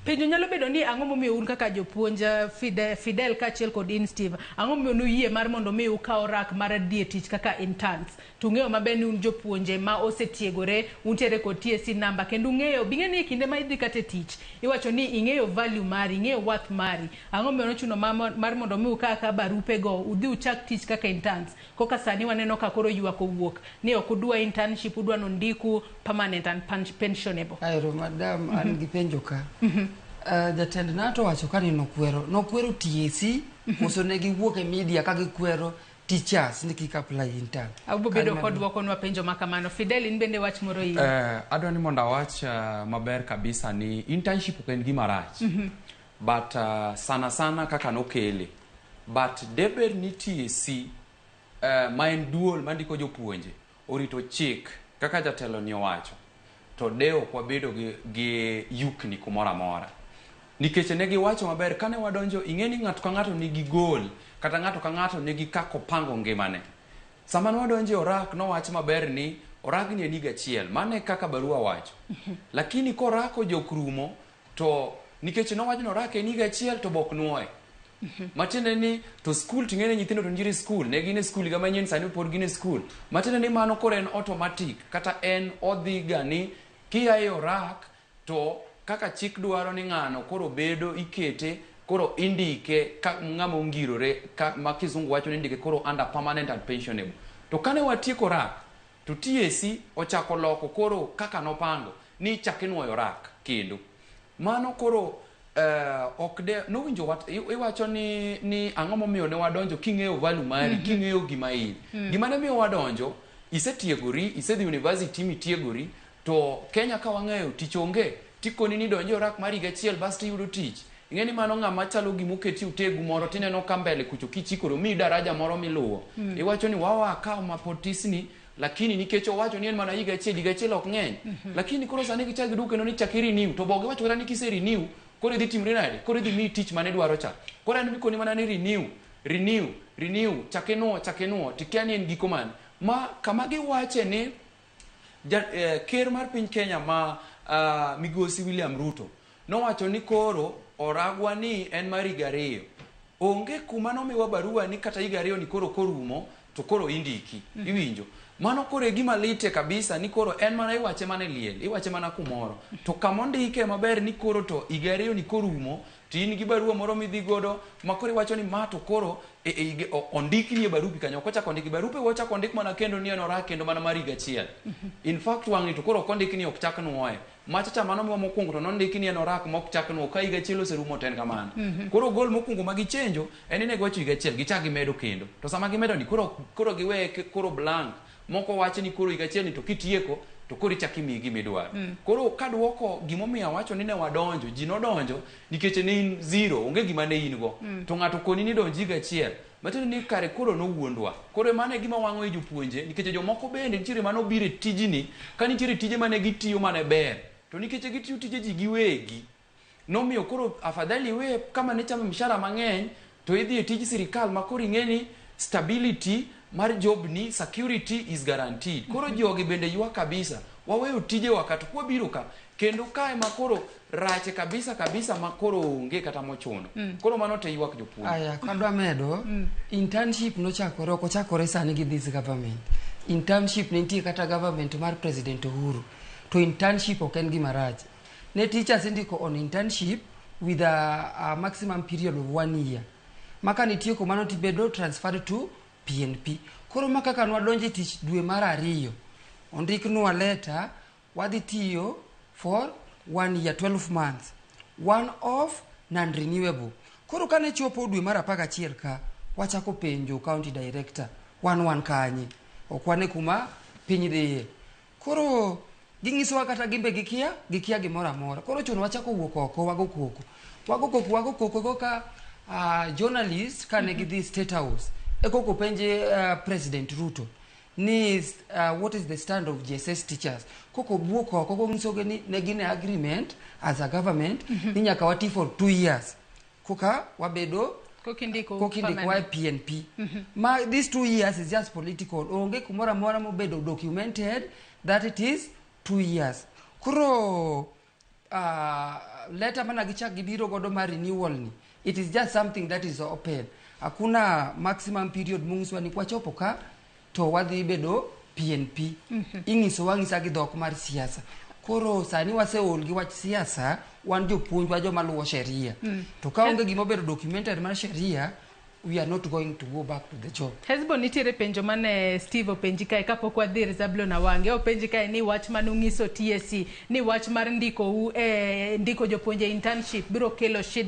Penjo nyalo bedo ni ang'o momiyo un kaka jopuonj Fidel kaachiel kod in Steve, ang'o momiyo nuyie mar mondo mi ukaw rak mar dhi e tich kaka interns? To ung'eyo maber ni un jopuonje ma osetiegore, untiere kod TSC number kendo ung'eyo, bing'e ni e kinde ma idhi kata e tich, iwacho ni ing'eyo value mari, ing'eyo worth mari. Ang'o momiyo nochuno mar mondo mi ukaw akawa barupego udhi uchak tich kaka interns? Koka sani waneno ka koro ywak owuok ni ok udwa internship, udwa ni ondiku permanent and pensionable. Aero madam, an gi penjo ka. Jatend NATO wacho ka ni nokwero TSC, koso ne giwuok e media ka gikwero teachers ni kik apply intern. Abiro bedo kod dwokonwa penjo ma kamano. Fidel, in bende wach moro in. Adwa ni mondo awach maber kabisa ni internship ok en gima rach. But sana sana kaka nokele. But debed ni TSC ma en duol mandiko jopuonje orito chik kaka jatelo ni owacho to de ok wabedo gi yukni kumoro amora. Nikech ne giwacho maber kane wadonjo, ing'e ni ng'ato ka ng'ato nigi goal kata ng'ato ka ng'ato nigi kaka opango ngimane. Sama ne wadonjo e orak nowach maber ni orakni en higa achiel, mano e kaka barua wacho. Lakini korak ojok rumo to nikech nowach ni orak en higa achiel to bok nuoye. Matiende ni to skul ting'e ni nyithindo to nitiere e skul, ne gin e skul higa manyien sani pod gin e skul. Matiende ni mano koro en automatic kata en odhi ga ni kia e orak to kaka chik dwaro ni ng'ano koro bedo ikete koro indike ka ng'ama ongirore ka ma kizungu wacho ni indike koro under permanent and pensionable. To kane watieko rak to TSC ochako loko koro kaka nopango ni ichak inuoyo rak kendo. Mano koro ok de nowinjo wat, iwacho ni ang'o momiyo ne wadonjo king'eyo value mari, king'eyo gima in. Gima ne miyo wadonjo, isetiegori, isedhi university mitiegori, to Kenya ka wang'eyo tich onge, tikoni ni donjo e orak mar higa achiel bas tiyudo tich. Ing'e ni mano ng'ama chalo gima oketi utegu moro tineno ka mbele kucho kichikori omiyi daraja moro miluwo. Iwacho ni wawa akaw mapod tisni, lakini nikech owacho ni en mana higa achiel, higa achiel ok ng'eny. Lakini koro sani gichak giduogo kendo ni chak i renew, to bo giwacho kata ni kise renew, koro idhi timri nade? Koro idhi miyi tich mane idwaro cha. Koro en mikoni mana ni renew, renew, renew, chak inuo, chak inuo, tikia ni en giko mane. Ma kama giwache ni ker mar piny Kenya ma migosi William Ruto nowacho ni koro oragwa ni en mar higa ariyo. Onge kuma nomiwa barua ni kata higa ariyo ni koro korumo to koro indiki. Iwinjo? Mano koro e gima lite kabisa ni koro en mana iwache mana e liel, iwache mana kumoro. To kama ondike maber ni koro to higa ariyo ni korumo to in gi barua moro midhi godo ma koro iwacho ni ma to koro ondikni e barupi kanyo. Ok ochak ondiki barupe ochak ondik mana kendo ni en orak kendo mana mar higa achiel. In fact wang'ni to koro ok ondik ni ok chak nuoye. Macha cha mano miwa mokwongo to nondiki ni en orak ma ok chak nuo ka higa achiel oserumo to en kamano. Koro gol mokwongo ma gichenjo en ni ne giwacho higa achiel gichak gimedo kendo. To sama gimedo ni koro giweye koro blank moko wach ni koro higa achiel ni to kitieko to koro ichak imiyi gima idwaro. Koro kaduoko gimomiyo awacho ni ne wadonjo, ji nodonjo nikech ne in zero, onge gima ne in go. To ng'ato koni ni donj higa achiel, matiende ni kare koro nowuondwa. Koro mano e gima wang'o i jopuonje nikech jomoko bende nitiere manobiro e tijni ka nitiere tije mane gitiyo mane ber. To nikech gitiyo tije ji giwegi, nomiyo koro afadhali iwe kama ne chamo mshahara mang'eny to idhi e tij sirikal ma koro ing'e ni stability mar job ni security is guaranteed. Koro jogi bende ywak kabisa. Waweyo tijewa ka to kwabiro ka kendo kae ma koro rache kabisa kabisa ma koro onge kata mochuno. Koro mano te ywak jopuonj. Aya, kadwa medo, internship nochakore, ok ochakore sani gi this government. Internship ne nitie kata government mar President Uhuru. To internship ok en gima rach. Ne teachers indiko on internship with a maximum period of 1 year. Ma ka nitieko mano tibedo transferred to PNP. Koro ma kaka nwadonjo e tich dwe mar ariyo, ondiknwa letter wadhi tiyo for 1 year, 12 months. One off non-renewable. Koro kane chopo dwe mar 11 ka, wachako penjo county director, wan kanye? Ok wane kuma piny dhiye. Koro ginyisowa kata gimbe gikia gimoro amora. Koro chuno wachako wuok oko, wago koko. Wago koko, wago koko koka journalist kane gidhi State House. E koko penje President Ruto ni what is the stand of JSS teachers. Koko buok oko konyisogi ni ne gin e agreement as a government ni nyaka wati for 2 years. Koka wabedo Kokindiko kokindiko e PNP. Ma these 2 years is just political. Onge kumoro amora mobedo documented that it is 2 years. Koro Letter mana gichak gibiro godo mar renewal ni, it is just something that is open. Hakuna maximum period mong'iswa ni kwachopo ka to wadhi bedo PNP. Ing'isowa ang'isa gi dhok mar siasa. Koro sani waseol gi wach siasa. Wan jopuonj wa joma luwo sheria. To ka onge gima obedo documented mar sheria, we are not going to go back to the job. Hesbon, nitiere penjo mane Steve openji kae kapok wadhi ir Zablon Awange. Openji kae ni wach manung'iso TSC ni wach mar ndikou e ndiko jopuonje internship biro kelo shida.